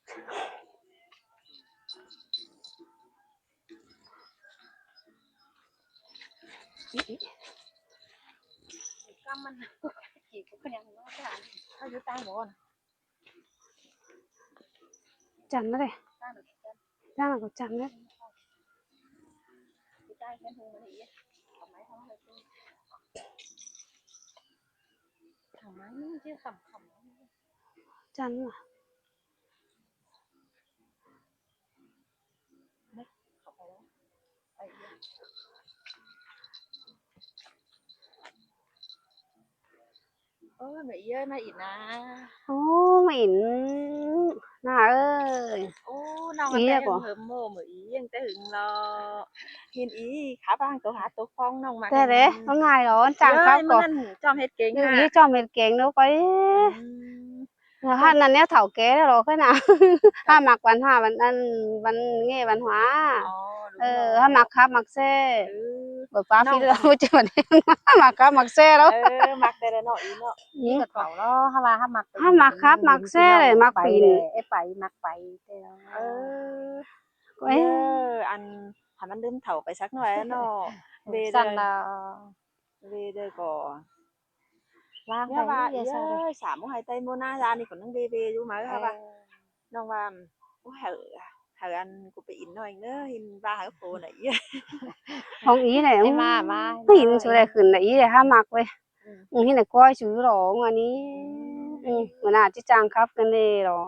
ກຳມັນ ເຂົາຢູ່ໃຕ້ໝໍນະ. ຈັນນະເດ້ ຈັນນະກໍຈັນເດ້. ຈັນນະ. ໂອ້ຍ ມາອີເອີຍ ມາອີນາ. ໂອ້ ມາອີນ ນ້າເອີຍ. ໂອ້ ນ້ອງ ອີແລ້ວບໍ່? ເຫິມໂມ ມາອີຕັ້ງແຕ່ຫຶງເນາະ. ເຫັນອີ ຂາບາງໂຕຫາຕົກຟອງ ນ້ອງມັກແທ້ເດ້. ມັນງ່າຍເນາະ ມັນຈ້າງຄັບກໍ ເອີຍ ມັນຈອມເຮັດເກັ່ງ ເອີ ຫາ ອີຈອມເຮັດເກັ່ງເນາະ. ໄປ ອືມ ແລ້ວຫັ້ນນະ ແນວເຖົ້າແກ່ແລ້ວເນາະ ຂ້ອຍນະ ຫາມັກວັນຫາ ວັນອັນ ວັນແງ່ວັນຫວາ. ອໍ ເອີ ຫາມັກຄັບມັກແຊ. ເອີ ບໍ່ປາ ພີ່ເດີ ບໍ່ເຈີ ມັກຄັບມັກແຊແລ້ວ. ເອີ ມັກແຕ່ລະເນາະ ອີເນາະ. ອືມ ນີ້ກໍເຖົ້າເນາະ ເຮົາວ່າເຮົາມັກ ເຮົາມັກຄັບມັກແຊ ມັກປີນ ໄປ ໄປ ມັກໄປແຕ່. ເອີ ເອີ ອັນ ໃຫ້ມັນລືມເຖົ້າໄປສັກໜ້ອຍເນາະ. ເອີ ເວເດີ ເວເດີກໍ ວາງໄວ້ ຢ່າວ່າ ເອີຍ ສາມໂມງໃຫ້ໄຕໂມນາ ຍານີ້ກໍຍັງເວໆຢູ່ ມາເອີຍ ເຮົາວ່າ ເອີ ນ້ອງວ່າ ໂອ້ຍ ໃຫ້ ໃຫ້ອັນ ກູໄປອີນໜ້ອຍເດີ ເຫັນວ່າໃຫ້ໂຄນະ ອີ ຂອງອີແຫຼະ ໃຫ້ມາ ມາ ໄປອີນ ຊູໄດ້ຂຶ້ນລະ ອີແຫຼະ ຫາມັກເວີຍ. ອືມ ອືມ ເຫັນແຕ່ກ້ອຍຊື່ດອກອັນນີ້. ອືມ ອືມ ມື້ໜ້າຊິຈ້າງຂັບກັນແດ່ດອ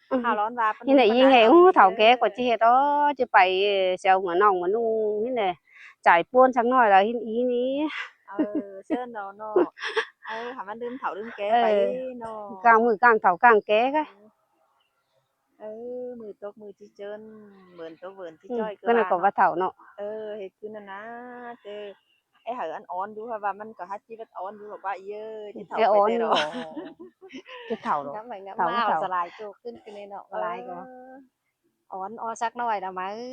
ກ. ອືມ ເຮົາຮ້ອນວ່າ ເຫັນແຕ່ອີແຮງ ໂອ້ ເຖົ້າແກ່ກວ່າຊິເຮັດ ອໍ ຊິໄປແຊວເມືອນ້ອງເມືອນຸ່ງ ເຫັນແຕ່ ຈ່າຍປ່ວນສັກໜ້ອຍລະ ເຫັນອີນີ້. ເອີ ເຊີນເນາະ ເນາະ. ເອີ ໃຫ້ມັນລືມເຖົ້າລືມແກ່ໄປເນາະ ເອີ ກາງມື້ກາງເຖົ້າກາງແກ່ກະ. ເອີ ມື້ຕົກມື້ຊິເຈີນ ເມີນຕົກເມີນຊິ ອືມ ຈ່ອຍ ເກີນກໍວ່າເຖົ້າເນາະ. ເອີ ເຮັດຄືນັ້ນນະ ເອີ ໄອ້ເຫີອັນອ່ອນຢູ່ ເພາະວ່າມັນກໍຫາຊິແບບອ່ອນຢູ່ ບອກວ່າ ອີເອີຍ ຊິເຖົ້າໄປແຕ່ດອກ ຊິເຖົ້າດອກ ງາມໄປງາມມາ ເຖົ້າ ສະຫຼາຍໂຈກຂຶ້ນ ຂຶ້ນເນາະ ເອີ ຫຼາຍກໍອ່ອນ ອໍ ສັກໜ້ອຍລະມາ ເອີ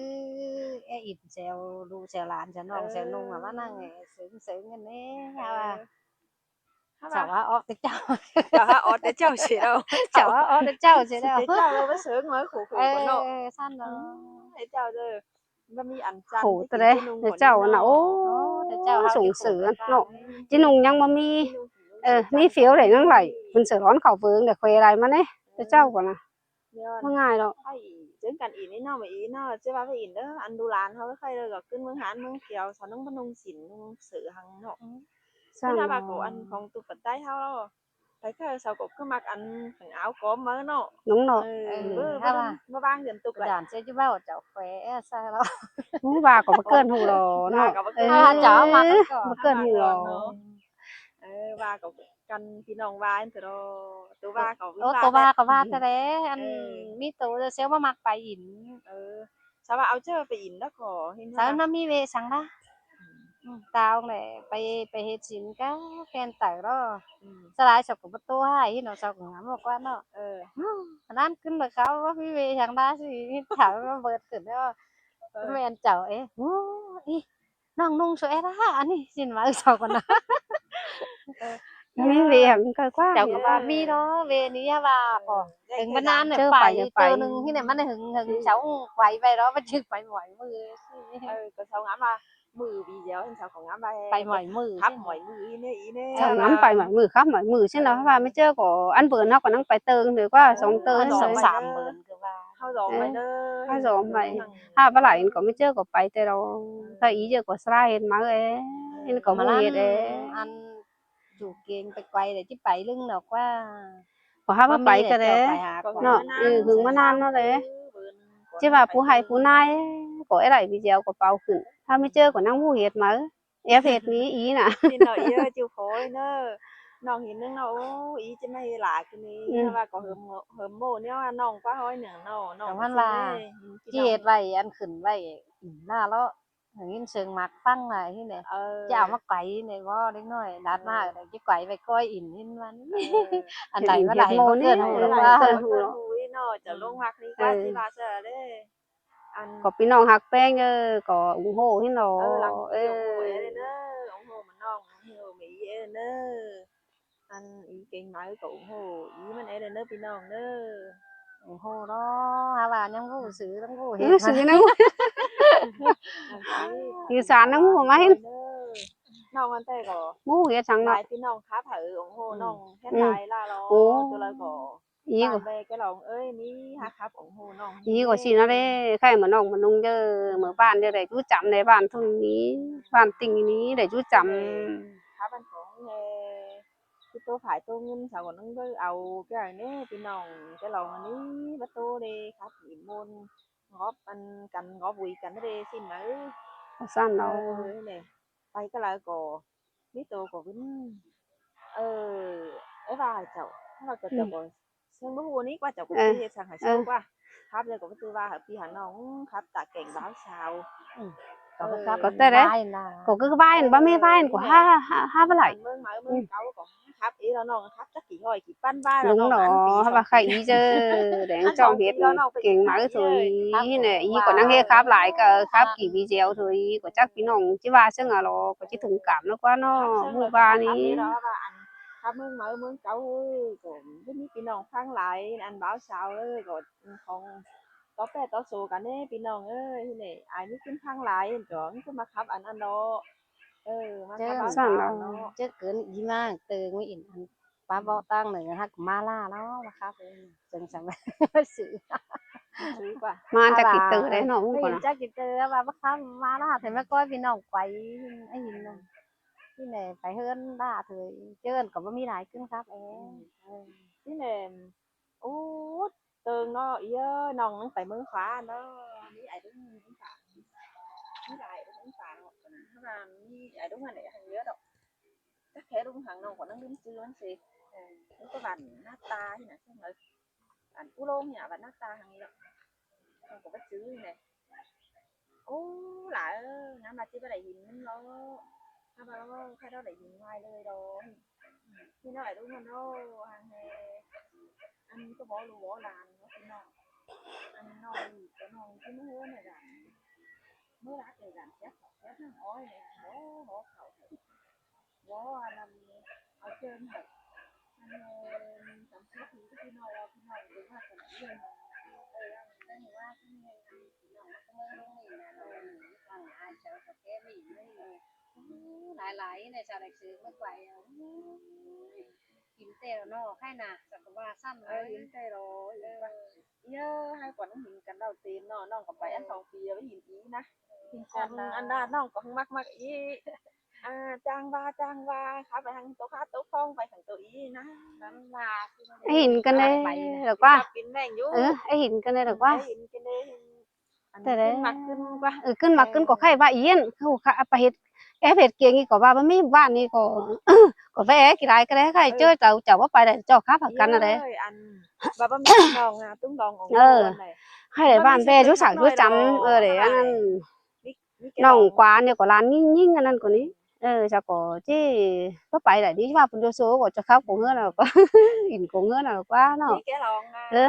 ແອ ອີ່ແຊວລູກແຊວຫຼານ ແຊວນ້ອງ ເອີ ແຊວນຸ່ງ ລະມານັ່ງເສີງໆກັນແດ່ ເອີ ວ່າ ເຈົ້າວ່າອອກແຕ່ເຈົ້າ ເຈົ້າວ່າອອກແຕ່ເຈົ້າຊິເອົາ ເຈົ້າວ່າອອກແຕ່ເຈົ້າຊິເອົາ ເຈົ້າວ່າໄປເສີງມາໂຄໆ ເອີ ເນາະ ເອີ ຊັ້ນເນາະ ອືມ ໃຫ້ເຈົ້າເດີ ບໍ່ມີອັນຈັນ ໂຫ ແຕ່ເຈົ້ານະ ໂອ້ ແຕ່ເຈົ້າເຮົາ ສົງເສີເນາະ ຊິນຸ່ງຍັງບໍ່ມີ ເອີ ມີຟິວໄດ້ຍັງໄຫຼ ເພິ່ນສະຫຼອນເຂົ້າເບິ່ງໄດ້ ແຂວໄຫຼມາແດ່ ແຕ່ເຈົ້າກໍນະ ບໍ່ງ່າຍດອກ ໄປເຈີກັນອີກນີ້ເນາະ ມາອີກເນາະ ຈະວ່າໄປອີກເດີ ອັນດູຫຼານເຮົາໄປເດີ ກໍຂຶ້ນເມືອງຫານເມືອງກຽວ ສາວໜຶ່ງບໍ່ນຸ່ງສິ້ນນຸ່ງເສີຫັ້ນເນາະ ອືມ ເພິ່ນວ່າກໍອັນຂອງຕຸປັດໄຕເຮົາ ໄປເທື່ອເຮົາກໍຄືມັກອັນຂອງອາວກອມມາເນາະ ໜຸ່ງເນາະ ເອີ ເອີ ເບິ່ງ ເບິ່ງ ເບິ່ງ ມາວາງເດືອນຕຸກ ກະດານເສຍຢູ່ເວົ້າເຈົ້າແຂວໃສ່ລະ ຮູ້ວ່າກໍບໍ່ເກີນຮູ້ດອກເນາະ ເອີ ເຈົ້າມາກໍບໍ່ເກີນຮູ້ດອກ ເອີ ວ່າກໍກັນພີ່ນ້ອງວ່າຫັ້ນເຖາະ ໂຕວ່າກໍ ໂອ້ ວ່າ ໂຕວ່າກໍວ່າແທ້ແຫຼະ ອັນ ເອີ ມີໂຕແລ້ວເຊວບໍ່ມັກໄປອີກ ເອີ ສາວວ່າເອົາເຈົ້າໄປອີກແລ້ວກໍເຫັນ ສາວວ່າມີເວສັງລະ ອືມ ອືມ ຕາວແຫຼະ ໄປ ໄປເຮັດສິນກະແຟນເຕີເນາະ ອືມ ສະຫຼາຍສາວກໍບໍ່ໂຕໃຫ້ເນາະ ສາວກໍງາມກວ່າເນາະ ເອີ ອັນນັ້ນຂຶ້ນມາເຂົາວ່າມີເວສັງລະຊິຖາມວ່າເບີດຂຶ້ນແລ້ວ ເອີ ແມ່ນເຈົ້າເອ ໂອ້ ອີ ນ້ອງນຸ່ງສວຍລະ ອັນນີ້ສິນມາເອີ ເຈົ້າກ່ອນນະ ມີເວຫຍັງກໍວ່າ ເຈົ້າກໍວ່າມີເນາະ ເວນີ້ວ່າບໍ່ ເອີ ເຖິງບັນນານ ເຈີໄປ ເຈີໜຶ່ງທີ່ນີ້ມັນຫຶງ ຫຶງເຈົ້າໄວໄປເນາະ ມັນຈະໄປໝ້ອຍມື ເອີ ກໍເຈົ້າງາມວ່າ ມື້ປີດຽວເຈົ້າກໍງາມວ່າ ໄປໝ້ອຍມື ຂັບໝ້ອຍມືອີແນ່ ອີແນ່ ເຈົ້າງາມໄປໝ້ອຍມື ຂັບໝ້ອຍມື ເຊັ່ນລະວ່າແມ່ເຈີກໍ ອັນເບີນເຮົາກໍນັ່ງໄປເຕີງເດີກວ່າ ສອງເຕີງ ສອງສາມເບີນ ຄືວ່າເຮົາລອງໄປເດີ ເຮົາລອງໄປ ຖ້າບໍ່ຫຼາຍກໍແມ່ເຈີກໍໄປແຕ່ລາວ ຖ້າອີເຈີກໍສະຫຼາຍເຮັດມາເອີຍ ເຫັນກໍບໍ່ເຮັດເອ ອັນ ຈູເກັ່ງໄປໄກແລ້ວ ຊິໄປລຶ່ງດອກວ່າ ກໍຫາວ່າໄປກໍແດ່ເນາະ ເອີ ຫຶງມານານເນາະເດ້ ຊິວ່າຜູ້ໃຫ້ຜູ້ນາຍກໍໄດ້ວິດຽວກໍເປົ່າຂຶ້ນ ຖ້າແມ່ເຈີກໍຍັງບໍ່ເຮັດມາ ແອບເຮັດນີ້ອີນະ ເຫັນເນາະ ອີເອີຍ ຈູໂຄຍເນີ ນ້ອງເຫັນໜຶ່ງເນາະ ໂອ້ ອີຈະມາເຮັດຫຼາຍຄືນີ້ ອືມ ວ່າກໍເຫິມ ເຫິມໂມແນວນ້ອງປາຫ້ອຍໜຶ່ງເນາະ ນ້ອງກໍວ່າຊິເຮັດໄວ້ ອັນຂຶ້ນໄວ້ໜ້າເລາະ ໄດ້ຍິນສຽງໝາກຟັງຫຼາຍນີ້ແຫຼະ ເອີ ຈະເອົາມາໄກນີ້ບໍ່ ເດັກນ້ອຍ ເອີ ດາດມາກໍໄດ້ ຈະໄກໄປກ້ອຍອີນນີ້ມັນ ເອີ ອັນໃດວ່າຫຼາຍບໍ່ເກີນຮູ້ ເອີ ເກີນຮູ້ເນາະ ເຈົ້າຫຼົງມັກນີ້ ເອີ ວ່າຊິວ່າເຊີເດ້ ອັນ ກໍພີ່ນ້ອງຮັກແພງເອີ ກໍອຸງໂຫເນາະ ເອີ ເອີ ອຸງໂຫເອີເດີ ອຸງໂຫມັນນ້ອງ ອຸງໂຫແມ່ອີເອີເດີ ອັນອີເກັ່ງມາກໍອຸງໂຫອີມັນເອີເດີ ພີ່ນ້ອງເດີ. ໂອ້ໂຫເນາະ ຫາວ່າຍັງຮູ້ຊື່ ຍັງຮູ້ເຫັນ ເອີ ຊື່ນຳ ຊື່ສານນຳ ຮູ້ມາເຫັນ ນ້ອງອັນແຕ່ກໍ ຮູ້ເຮັດຫຍັງ ຫຼາຍເນາະ ພີ່ນ້ອງຄັບໃຫ້ ໂອ້ໂຫ ອືມ ນ້ອງເຮັດ ອືມ ຫຼາຍລະເນາະ ໂອ້ ຕົວລະກໍ ອີກ ແມ່ແກລອງເອີຍ ນີ້ຫາຄັບ ໂອ້ໂຫ ນ້ອງ ອີກ ຊິນະເດ້ ໃຄ່ມານ້ອງມານຸ່ງເດີ ມື້ບ້ານເດີ ໄດ້ຈຸຈຳໃນບ້ານທຸ່ນນີ້ ບ້ານຕິ່ງນີ້ ໄດ້ຈຸຈຳ ຄັບອັນຂອງແມ່ ຄືໂຕຝ້າຍໂຕເງິນ ສາວກໍໜຶ່ງເດີ ເອົາແກ້ວນີ້ ພີ່ນ້ອງ ແກລອງອັນນີ້ ບັດໂຕເດ້ ຄັບອີກມົນ ງອບອັນກັນ ງອບຫວຸຍກັນເດ້ ຊິນະເອີຍ ວ່າຊັ້ນເນາະ ເອີ ນີ້ ໄປກະລາກໍ ມີໂຕກໍເປັນ ເອີ ເອີ ວ່າເຈົ້າ ວ່າເຈົ້າ ອືມ ເຈົ້າກໍ ເຊິ່ງບໍ່ຮູ້ນີ້ວ່າເຈົ້າກໍ ເອີ ຊິເຮັດສັງໃຫ້ ເອີ ສຸກວ່າ ຄັບແລ້ວກໍບໍ່ຖືວ່າຫາພີ່ຫານ້ອງ ຄັບຕາແກ່ງບ່າວສາວ ອືມ ເອີ ກໍແຕ່ໃດ ກໍຄືວ່າ ບໍ່ແມ່ນວ່າ ກໍຫາ ຫາ ຫາບໍ່ໄດ້ ເມືອງໃໝ່ເມືອງເກົ່າກໍ ອືມ ຄັບເອລະນ້ອງ ຄັບຈັກກີ່ຮ້ອຍກີ່ພັນບາດລະນ້ອງ ເນາະ ວ່າໃຄ່ອີເຈີ ແດງຈ້ອມເຮັດ ເກັ່ງມາເອີຍ ອີແຫຼະ ອີກໍນັ່ງເຮັດຄັບຫຼາຍ ກໍຄັບກີ່ວີແຈວ ເອີຍ ກໍຈັກພີ່ນ້ອງຊິວ່າເຊິ່ງອະລອ ກໍຊິຖົງກາມເນາະກວ່າເນາະ ມື້ວານີ້ ຄັບເມືອງໃໝ່ເມືອງເກົ່າ ເອີຍ ກໍບໍ່ມີພີ່ນ້ອງຟັງຫຼາຍ ອັນບ່າວສາວເອີຍ ກໍຂອງຕໍ່ແປຕໍ່ໂສກັນເດ້ ພີ່ນ້ອງເອີຍ ນີ້ອ້າຍມີຄົນຟັງຫຼາຍ ກໍມີຄົນມາຄັບອັນນັ້ນເນາະ ເອີ ມາຄັບ ເຈີ ເນາະ ເຈີເກີນອີມາເຕີງອີອັນ ປາເວົ້າຕັ້ງເນີ ຮັກມາລາເນາະ ມາຄັບເອີຍ ຈັ່ງຊັ້ນ ຊື່ ຊື່ກວ່າ ມາຈາກກິເຕີໄດ້ເນາະ ຮູ້ກ່ອນ ຈາກກິເຕີວ່າມາຄັບມາລາ ແທ້ມາກ້ອຍພີ່ນ້ອງໄປ ໄອ້ຫີນນະ ທີ່ແມ່ໄປເຮືອນລາເທີຍ ເຈີນກໍບໍ່ມີຫຼາຍຂຶ້ນຄັບເອີຍ ອືມ ເອີ ທີ່ແມ່ ໂອ້ ເຕີງເນາະ ເອີຍ ນ້ອງໜຶ່ງໄປເມືອງຂວາເນາະ ມີອ້າຍດຸ່ງ ມີອ້າຍດຸ່ງ ມີຫຼາຍດຸ່ງ ມີອ້າຍດຸ່ງ ເພາະວ່າມີອ້າຍດຸ່ງຫັ້ນແຫຼະ ຍັງເຫຼືອດອກ ຈັກແທ້ລຸງຫາງ ນ້ອງກໍນັ່ງລືມຊື່ມັນເສຍ ເອີ ມັນກໍບ້ານນາຕານີ້ນະ ເຊິ່ງເອີ ອັນຜູ້ລົງນີ້ນະ ບ້ານນາຕາຫາງນີ້ດອກ ເຮົາກໍບໍ່ຈື່ແຫຼະ ໂອ້ ຫຼາຍເອີຍ ງາມວ່າຊິບໍ່ໄດ້ເຫັນມັນເນາະ ຖ້າວ່າເຮົາ ຖ້າເຮົາໄດ້ເຫັນຫວາຍເລີຍດອກ ພີ່ນ້ອງ ອາດຮູ້ເນາະ ອັນ ອັນກໍບໍ່ຮູ້ບໍ່ຫຼານເນາະ ພີ່ນ້ອງ ອັນນ້ອງນີ້ກໍນ້ອງທີ່ມາເຮືອນນີ້ລະ ມື້ລະເຈີກັນ ແຊບເຂົ້າແຊບນ້ຳອ້ອຍນີ້ ບໍ່ຫໍ່ເຂົ້າ ບໍ່ ອັນນັ້ນ ເອົາເຈີນໃຫ້ ອັນ ສຳຄັນທີ່ພີ່ນ້ອງວ່າ ພີ່ນ້ອງເບິ່ງວ່າກັນເອີຍ ເອີ ເບິ່ງວ່າ ພີ່ນ້ອງມາເມືອງລົງນີ້ນະ ເອີ ທາງອ້າຍເຈົ້າກໍແກ້ມີເລີຍ ໂອ້ ຫຼາຍໆ ໃນຊາວໄດ້ຊື້ມາໄກວ ໂອ້ ກິນແຕ່ລະໜໍ່ໄຂ່ນາ ສັກກະວ່າຊັ້ນ ເອີ ກິນແຕ່ລະ ເອີ ເອີ ໃຫ້ກວ່າໜຶ່ງ ກິນກັນເຫຼົ່າເຕັມເນາະ ນ້ອງກໍໄປອັນສອງປີແລ້ວ ໄປກິນອີກນະ ກິນກອງ ອັນນັ້ນ ນ້ອງກໍມັກໆ ອີກ ອ່າ ຈ້າງວ່າ ຈ້າງວ່າ ຂາໄປທາງໂຕຄາໂຕຄອງ ໄປທາງໂຕອີນະ ນັ້ນລະ ໄດ້ເຫັນກັນເດ້ ແລ້ວກວ່າ ກິນແມ່ງຢູ່ ເອີ ໄດ້ເຫັນກັນເດ້ ແລ້ວກວ່າ ໄດ້ເຫັນກັນເດ້ ອັນ ແຕ່ໃດ ຂຶ້ນມັກຂຶ້ນກວ່າ ເອີ ຂຶ້ນມັກຂຶ້ນກໍໄຄວ່າອີນ ເຂົາໄປເຮັດແອບເຮັດກຽງອີກ ກໍວ່າບໍ່ມີບ້ານນີ້ ກໍ ກໍໄປແອບກິນຫຼາຍກໍໄດ້ ໃຄເຈີເຈົ້າ ເຈົ້າບໍ່ໄປໄດ້ ເຈົ້າຄາພັກກັນນັ້ນແຫຼະ ເອີຍ ອັນ ວ່າບໍ່ມີນ້ອງນະ ຕຸ້ງດອງອອກ ເອີ ໃຫ້ໄດ້ບ້ານແບຢູ່ສາກຢູ່ຈຳ ເອີ ເດ້ ອັນນັ້ນ ນ້ອງກວານນີ້ກໍຫຼານຍິງໆ ອັນນັ້ນກໍນີ້ ເອີ ສາກໍເຈ້ ບໍ່ໄປໄດ້ດີວ່າເພິ່ນໂດໂຊກໍຈະເຂົ້າກົງເຮືອນແລ້ວກໍ ອິນກົງເຮືອນແລ້ວກວ່າເນາະ ເອີ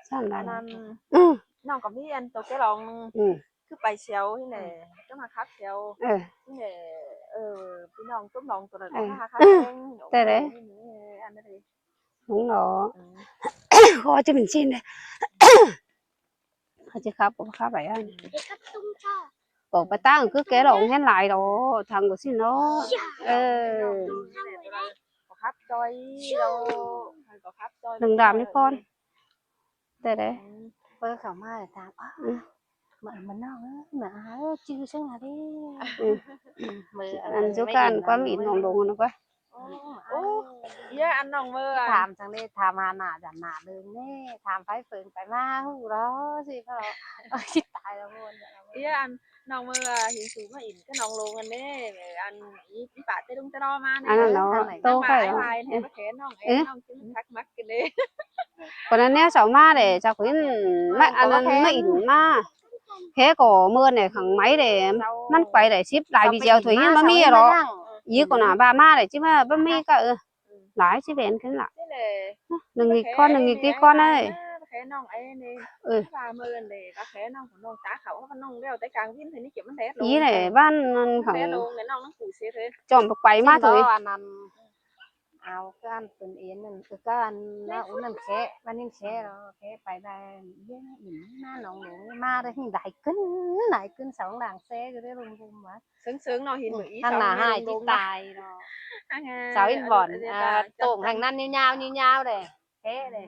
ຊັ້ນລະ ອັນນັ້ນ ນ້ອງກໍມີອັນໂຕແກລອງໜຶ່ງ ອືມ ຄືໄປແຊວນີ້ແຫຼະ ເອີ ກໍມາຂັບແຊວ ເອີ ນີ້ແຫຼະ ເອີ ພີ່ນ້ອງຕຸ້ມນ້ອງຕົວນັ້ນ ເອີ ກໍມາຂັບແຊວ ແຕ່ໃດ ອັນນັ້ນເດ້ ໜູເນາະ ອືມ ຂໍຈະເປັນຊີ້ນເດ້ ເຂົາຈະຂັບກໍຂັບໄປອັນ ອືມ ບອກໄປຕັ້ງຄືແກລອງແຮງຫຼາຍດອກ ທາງກໍຊີ້ນເນາະ ເອີ ກໍຂັບຈອຍດອກ ກໍຂັບຈອຍ ໜຶ່ງດາມນີ້ກ່ອນ ແຕ່ໃດ ອືມ ເປີເຂົ້າມາແລ້ວຖາມ ອືມ ມາ ມານ້ອງເອີຍ ມາອາເອີຍ ຈື່ຊັ້ນນະເດ້ ອືມ ອັນຈຸການຄວາມອິນຂອງຫຼວງນະກວ່າ ໂອ້ ເອີ ອັນນ້ອງເມີ ຖາມທາງນີ້ ຖາມຫາໜ້າຈັນໜ້າເລີງນີ້ ຖາມໄຟເຝີງໄປມາຮູ້ລະຊິເພາະ ຊິຕາຍລະໂມນ ເອີ ອັນ ນ້ອງເມີ ເຫັນສູມາອິນກັບນ້ອງໂລງອັນນີ້ ອັນ ອີ ອີປາເຕລຸງຕະລໍມານີ້ ອັນນັ້ນເນາະ ໂຕໄປ ໄປແຂນນ້ອງ ເອີ ນ້ອງຈຶ່ງຄັກມັກກັນເດ້ ປານນັ້ນແນວເຈົ້າມາເດ້ ເຈົ້າກໍເຫັນມາ ອັນນັ້ນມາອິນມາ ແທ້ກໍເມີແດ່ ຂັງໄມ້ແດ່ ມັນໄປໄດ້ສິບຫຼາຍປີແລ້ວ ຖ້ວຍຍັງບໍ່ມີດອກ ອີກກໍໜ້າວ່າມາໄດ້ຊິມາບໍ່ມີກໍ ເອີ ຫຼາຍຊິແມ່ນຂຶ້ນລະ ໜຶ່ງອີກຄອນ ໜຶ່ງອີກຕິຄອນເອີຍ ເອີ ວ່າເມີອັນເດ ວ່າແຂນນ້ອງ ນ້ອງຕາເຂົາ ນ້ອງແລ້ວແຕ່ກາງວິນ ເທື່ອນີ້ເກັບມັນແດດລົງ ອີແຫຼະ ບ້ານນັ້ນຂອງ ແດດລົງ ນ້ອງນຳປູເສເລີຍ ຈອມໄປມາເລີຍ ອັນນັ້ນ ເອົາການຕົນເອງນັ້ນ ເອີ ການເນາະ ໂອ້ ນັ້ນແຄະ ບ້ານນີ້ແຄະເນາະ ແຄະໄປໄດ້ ເຢັນອີ່ມາໜອງຫຼວງ ມາໄດ້ ຫຼາຍຂຶ້ນ ຫຼາຍຂຶ້ນ ສອງຫຼັງແຊຢູ່ເດ້ ລຸງບຸມວ່າ ເຊິ່ງໆເນາະ ເຫັນເບິ່ງອີ ທາງໜ້າຮ້າຍຈິດຕາຍເນາະ ເສົາຫີນບ່ອນ ເອີ ໂຕ່ງທາງນັ້ນຍາວໆ ຍາວໆເດ້ ແຄະເດ້.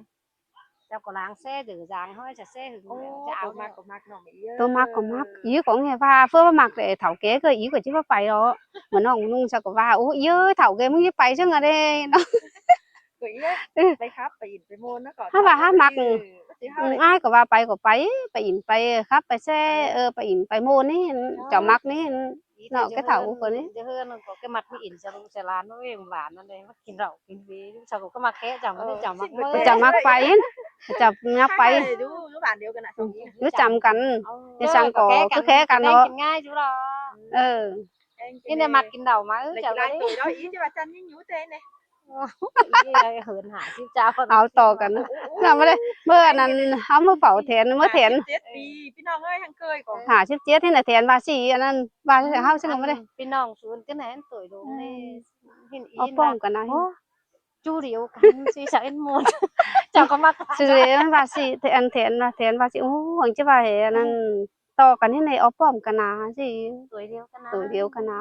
ເຈົ້າກໍລ້າງແຊເດີ ຈາງຫ້ອຍຈະແຊຫຶງ ໂອ້ ເຈົ້າເອົາ ຕົວມັກກໍມັກເນາະ ແມ່ເອີຍ ຕົວມັກກໍມັກ ອີກອງແຮວ່າ ເພື່ອວ່າມັກແຕ່ເຖົ້າແກ່ກໍອີກກໍຊິວ່າໄປເນາະ ໝໍນ້ອງນຸ່ງຊະກໍວ່າ ໂອ້ ອີເອີຍ ເຖົ້າແກ່ມຶງຊິໄປຈັ່ງອະເດ້ເນາະ ກໍອີກ ເອີ ໄປຂັບໄປອິ້ນໄປມ່ວນເນາະ ກໍຖ້າວ່າຫາມັກ ເອີ ອ້າຍກໍວ່າໄປກໍໄປ ໄປອິ້ນໄປຂັບໄປແຊ ເອີ ໄປອິ້ນໄປມ່ວນນີ້ ເຈົ້າມັກນີ້ ເນາະ ແກ່ເຖົ້າຜູ້ນີ້ ເຮືອນກໍແກ່ມັກມີອິນສະລູສະຫຼານ ເອີຍ ຫຼານນັ້ນເດ້ ມາກິນເຫຼົ້າກິນເບ ເຂົາກໍມັກແຄະ ເຈົ້າບໍ່ໄດ້ ເຈົ້າມັກ ເອີ ເຈົ້າມັກໄປ ເຈົ້າມັກໄປ ຢູ່ ຢູ່ບ້ານດຽວກັນນະ ຢູ່ຈຳກັນ ເອີ ຢູ່ຈຳກໍຄືແຄະກັນເນາະ ກິນງ່າຍຢູ່ດອກ ເອີ ນີ້ແຫຼະມັກກິນເຫຼົ້າມາ ເອີ ເຈົ້າກໍໄດ້ ເອີ ເຫີນຫ້າສິບເຈົ້າ ເອົາຕໍ່ກັນ ເຮົາບໍ່ໄດ້ ເມື່ອນັ້ນເຮົາມາເຝົ້າແທນ ເມື່ອແທນ ຫ້າສິບເຈັດປີ ພີ່ນ້ອງເອີຍ ທັງເຄີຍກໍ ຫ້າສິບເຈັດ ນີ້ນະ ແທນວ່າຊິ ອັນນັ້ນ ວ່າເຮົາຊິບໍ່ໄດ້ ພີ່ນ້ອງສູນກັນແໜ່ຕົວໂດງນີ້ ເຫັນອີ່ ເອົາປ້ອມກັນນະ ໂອ້ ຈູດຽວກັນຊິສາວເອັນໂມນ ເຈົ້າກໍມັກ ຊິເລີຍວ່າຊິ ອັນແທນວ່າ ແທນວ່າຊິ ໂອ້ ຫວັງຈະວ່າ ອັນນັ້ນ ຕໍ່ກັນໃຫ້ແດ່ ເອົາປ້ອມກັນນາຊິ ຕົວດຽວກັນນາ ຕົວດຽວກັນນາ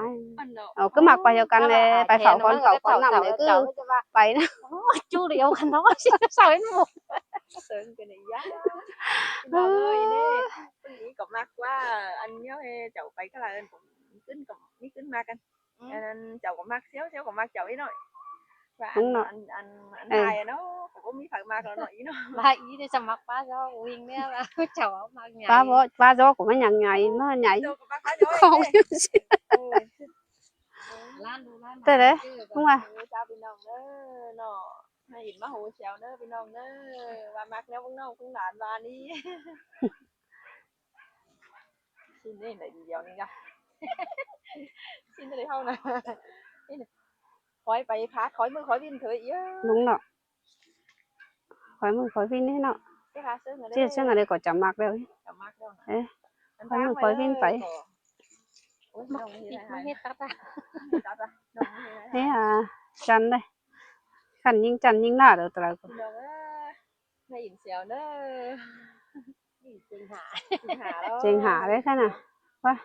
ເອົາ ຄືມັກໄປດຽວກັນແຫຼະ ໄປເຝົ້າຄອນເຂົ້າຄອນນ້ຳແຫຼະ ຄືໄປນະ ຈູດຽວກັນເນາະ ສາວເອັນໂມນ ເຊິ່ງກັນອີ່ຫຍັງ ພີ່ນ້ອງເອີຍ ນີ້ ເພິ່ນນີ້ກໍມັກວ່າ ອັນແນວໃຫ້ເຈົ້າໄປກະລາເອີ້ນ ຂຶ້ນກໍມີຂຶ້ນມາກັນ ອືມ ອັນນັ້ນເຈົ້າກໍມັກຊຽວ ຊຽວກໍມັກເຈົ້າອີ່ນ້ອຍ ວ່າອັນ ອັນ ອັນ ອັນ ເອີ ທ້າຍເນາະ ກໍບໍ່ມີໃຜມັກແລ້ວເນາະ ອີ່ນ້ອຍ ວ່າອີ່ໄດ້ສະໝັກປ້າຊອກວິ່ງແດ່ວ່າ ເຈົ້າມັກໃຫຍ່ ປ້າບໍ່ ປ້າຊອກກໍມັນຍັງໃຫຍ່ ມັນໃຫຍ່ ເຈົ້າກໍມັກປ້າຊອກ ຂອງຢູ່ຊິ ເອີ ເອີ ລ້ານດູລ້ານ ແຕ່ເດ້ ເອີ ວ່າ ເອີ ເຈົ້າພີ່ນ້ອງເດີເນາະ ມາອິ້ນມາໂຫແຊວເດີພີ່ນ້ອງເດີ ວ່າມັກແນວເບິ່ງນ້ອງເບິ່ງຫຼານວ່ານີ້. ຊິເຮັດໄດ້ດຽວນີ້ນະ ຊິໄດ້ເທົ່ານະ ນີ້ນະ ຄອຍໄປພາດ ຄອຍມືຄອຍວິນເທີອີ ລຸງເນາະ ຄອຍມືຄອຍວິນນີ້ເນາະ ຊິພາເຊິ່ງອັນໃດ ຊິເຊິ່ງອັນໃດກໍຈະມັກແລ້ວ ຈະມັກແລ້ວນະ ເອີ ຄອຍມືຄອຍວິນໄປ ໂອ້ຍ ມາເຮັດ ມາເຮັດຕັດອະ ຕັດອະ ນີ້ ອາ ຈັນເດ້ ຄັນຍິງຈັນຍິງໜ້າເດີ ແຕ່ລະຄົນ ພີ່ນ້ອງເອີຍ ມາອິ້ນແຊວເດີ ເຈັງຫາ ເຈັງຫາເດ້ ເຈັງຫາເດ້ ຂະໜາດ ວ່າ